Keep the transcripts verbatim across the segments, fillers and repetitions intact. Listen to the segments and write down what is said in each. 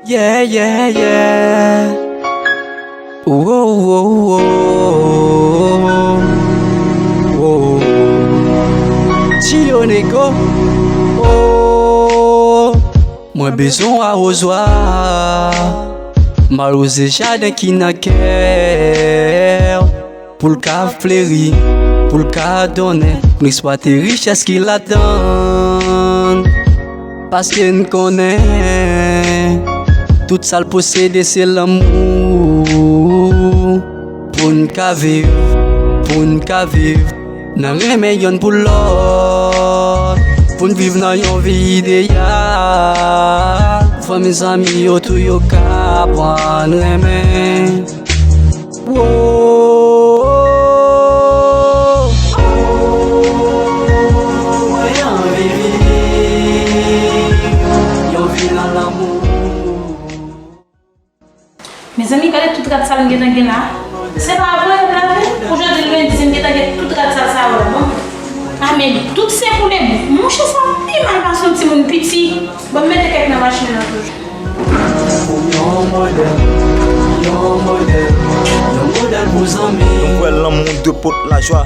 Yeah, yeah, yeah. Wo, wo, wo, wo. Tio Nego. Oh. Mwen bezwen yon awozwa. M awoze jaden ki nan kè w. Pou l ka fleri, pou l ka donnen, pou n eksplwate richès ki ladan l. Paske n konnen, tout sa l posede se lanmou. Pou n ka viv, pou n ka viv, nan renmen yonn pou lòt. Pou n viv nan yon vi ideyal, fanmi zanmi yo tou yo ka aprann renmen. Wo, mwen anvi viv yon vi nan lanmou. Mezanmi, gade tout rad sal m gentan gen la. Se pa vre, se pa vre. Pou jodi lendi, m gentan gen tout rad sal sa yo la, bon. Ah, men tout se pou le bout. Monchè, sa pi mal pase yon timoun piti. Bon, m mete kèk nan machin nan toujou. Ou yon modèl, yon modèl, yon modèl pou zanmi. Nou kwè lanmou dwe pot lajwa,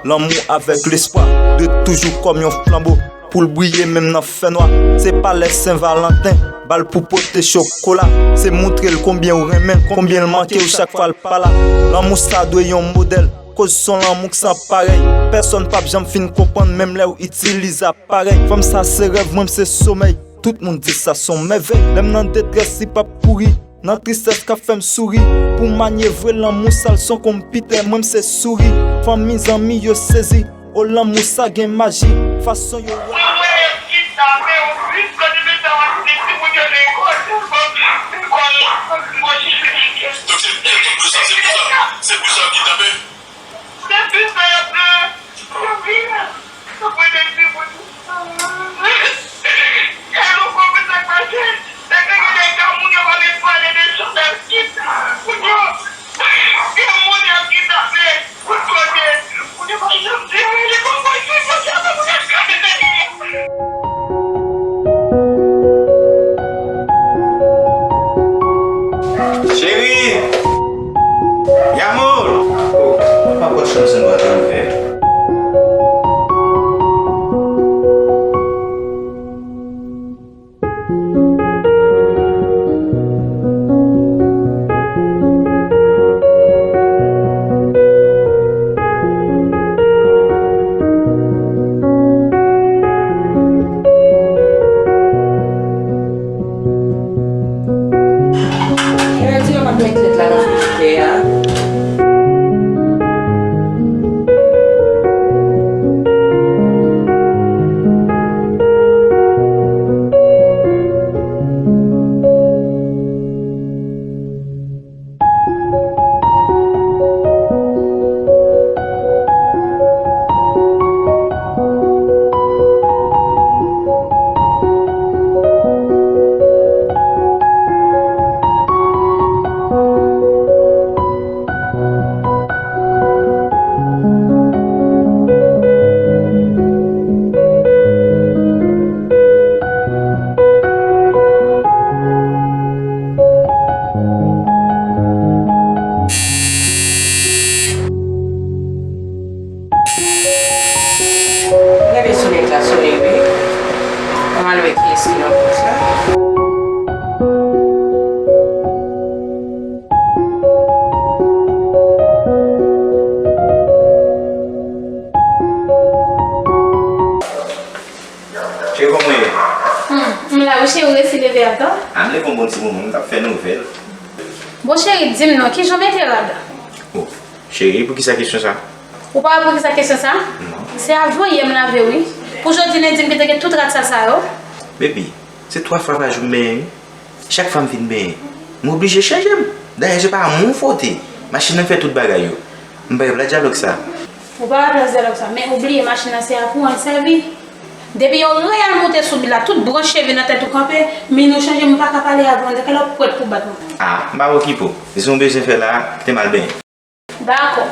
lanmou avèk lespwa dwe toujou kòm yon flanbo pou l briye menm nan fènwa. Se pa lè Sen Valanten, ba l pou pote chokola. Se montre l konbyen w renmen l, konbyen l manke w chak fwa l pa la. Lanmou sa dwe yon modèl, koz s on lanmou k san parèy. Pèsonn p ap janm fin konprann menm lè w itilize aparèy. Fanm sa se rèv mwen, m se somèy. Tout moun di sa s on mèvèy. Lè m nan detrès, li p ap kouri. Nan tristès k ap fè m souri. Pou manyevre lanmou sa l s on konpitè, mwen m se souri. Fanmi, zanmi yo sezi. O, lanmou sa gen maji. Fason yo wè. Mwen wè yo kidnape yon plis kote de sa w ap di timoun yo lekòl. Lekòl, lekòl. Donk se, se pou sa, se pou sa, se pou sa yo kidnape. Se plis sa y ap di. Yo vin. Yo pran de timoun. E nou konprann sa k pase. Nèg yo gen de granmoun yo pa gen pale de chanèl kit. Moun yo, granmoun yo kidnape. Tout kote. Moun yo pa janm di anyen. Li pa konn ki kote pou yo kidnape. Cheri! Yamoul! Oh, pa pòt chanm sa nou ap fè. Yo di yo p ap met lèt la nan frijidè a. Gade solèy la, solèy wi. Ann al wè kiyès ki nan pòch la. Cheri, kòman w ye? Hmm, m la wi cheri, ou resi leve a tan? A, m leve yon bon ti moman, m t ap fè nouvèl. Bon cheri, di m non, kijan w mete rad? Oh, cheri, poukisa kesyon sa? Ou pa wè poukisa kesyon sa? Non. Se avan yè m lave wi. Pou jodi lendi m gentan gen tout rad sal sa yo. Baby, se twa fwa pa jou m benyen wi. Chak fwa m fin benyen, m oblije chanje m. Dayè, se pa mwen w fwote. Machin nan k fè tout bagay yo. M pa gen plas dyalòg sa. Ou pa gen plas dyalòg sa, men ou bliye machin nan se a kouran l sèvi. Depi yon rèy al monte sou bil la, tout branch cheve nan tèt ou kanpe, min ou chanje, m pa ka pale avè w, nan kèl w ap prèt pou bat mwen. A, m pa okipe w. Si w bezwen fè la, kite m al benyen. Dakò.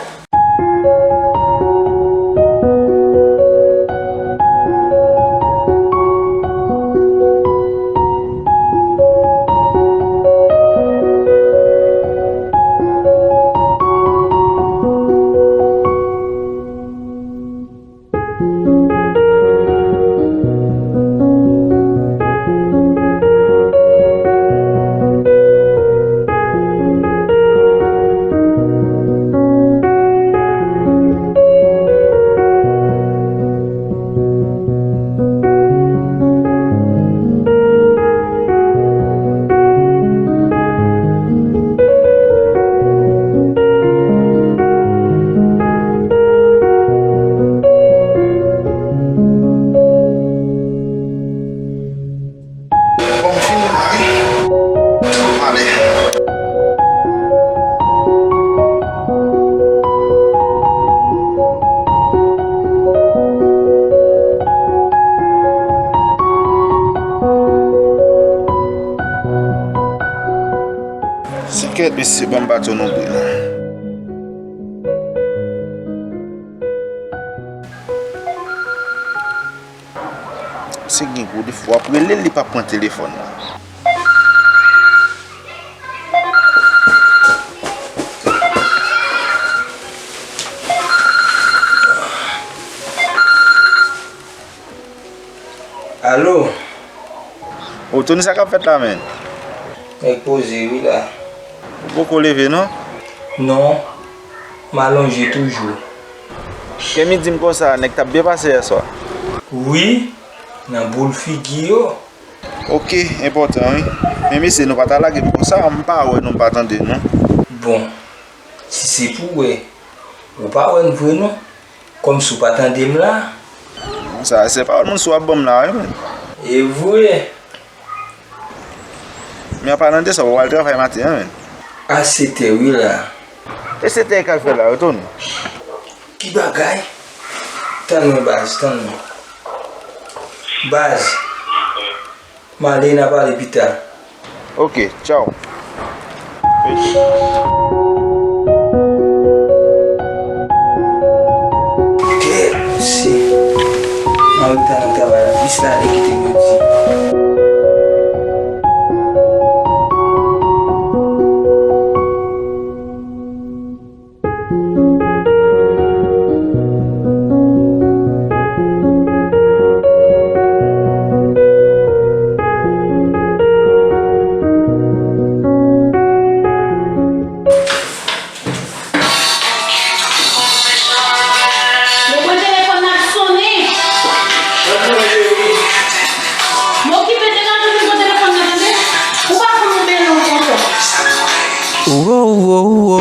Sikèt, mesye, ban m pati w non, bri non. Se gen gwo defo, w ap rele l, li p ap pran telefòn nan. Alo? O, Tony, sa k ap fèt la, menn? Nèg poze wi la. Ou poko leve, non? Non, m alonje toujou. Kemi di m konsa, nèg t ap byen pase yèswa. Wi, nan boul figi yo. Oke, enpòtan, wi. Men mesye, nou pa ta lage m konsa, m pa wè nou, m pa tande nou. Bon, si se pou wè, ou pa wè n vre non. Kòmsi w pa tande m la. Sa, se pawòl moun sou ap ban m la, wi, menn. E vre. Men an palan de sa, ou al travay maten an, menn. A sèt è, wi, la. E sèt è k al fè la, retourne. Ki bagay? Tann mwen, baz, tann mwen. Baz. M ale, n a pale pita. Oke, tchaw. Peace. Kè, si. M a reta nan travay la. Plis la, li kite mwen di. Mwen pran telefòn nan ap sonnen. M okipe de lavi m, pran telefòn nan, tande. Ou pa fè m bèl non konsa. Wo, wo, wo,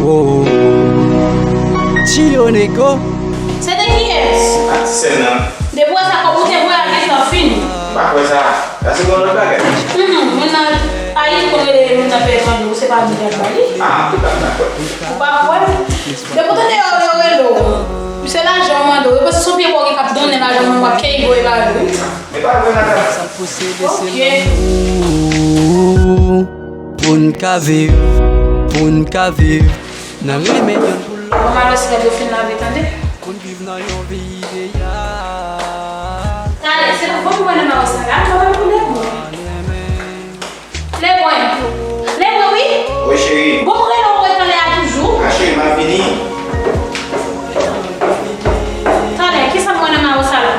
wo. Chilio Nego. Se de kiyès? A, ti sè m nan. Depi w wè sa, kòb ou te voye a gentan fini. M pa kwè sa. Sa se yon lòt bagay. Humm, moun nan, Ayiti konn rele moun nan pè tande, ou se pa moun nan ba li. A, m pa dakò. Ou pa kwè? Depi w tande yo, yo rele w. Se lajan w mande w. Yo panse se yon pye bò ki k ap donnen lajan w, w ap keyi voye ba yo, wi. Men pa vre, madam. Oke. Pou n ka viv, pou n ka viv, nan renmen youn pou lòt. Bon, alò, si yo fin lave, tande. Pou n viv nan yon vi ideyal. Talè, se pou fòm mwen nan sa la, mwen pou lè mwen. Lè mwen. Lè mwen, wi. Wi, cheri. Bon, mwen rele w ret anlè a toujou. A, cheri, m ap vini. Talè, kisa mwen nan sa la?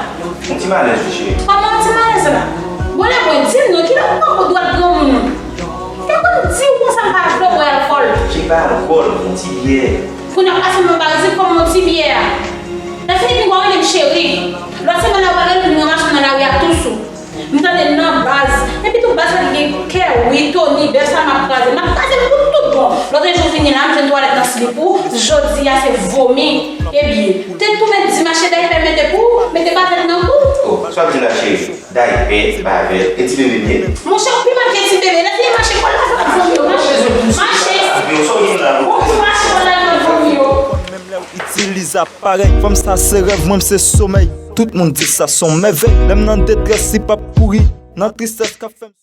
Yon ti malèz, wi, cheri. Kòman yon ti malèz la? Bon, lè mwen, di m non, kilè ou pran pou dwèt granmoun ou? Te konn di w konsa m pa vle w bwè alkòl. Cheri, pa alkòl, yon ti byè. Kounye a pase mwen pa di kòman yon ti byè a. Lè fini pinga w rele m cheri. Lòt semèn la ou pral rele m ranmase w nan lari a tou sou. M tande l nan baz. Epi tou baz sa ki gen kè wi, Tony, bèf sa m ap kraze. M ap kraze l pou tout bon. Lòt jou vini la, m jwenn twalèt nan slip ou. Jodi a se vomi. Ebyen, te tou met di mache daypè mete pou ou, mete bavèt nan kou. O, sa w ap di la cheri? Daypè, bavèt, e ti bebe m ye? Monchè, ou pi mal ke ti bebe. Lè fini mache kòl la, sa ap vomi yo. Mache. Mache. Bon, mache kòl la, sa ap vomi yo. Menm lè w itilize aparèy, fanm sa se rèv mwen, m se somèy. Tout moun di sa se yon mèvèy. Lè m nan detrès, li p ap kouri. Nan tristès k ap fè m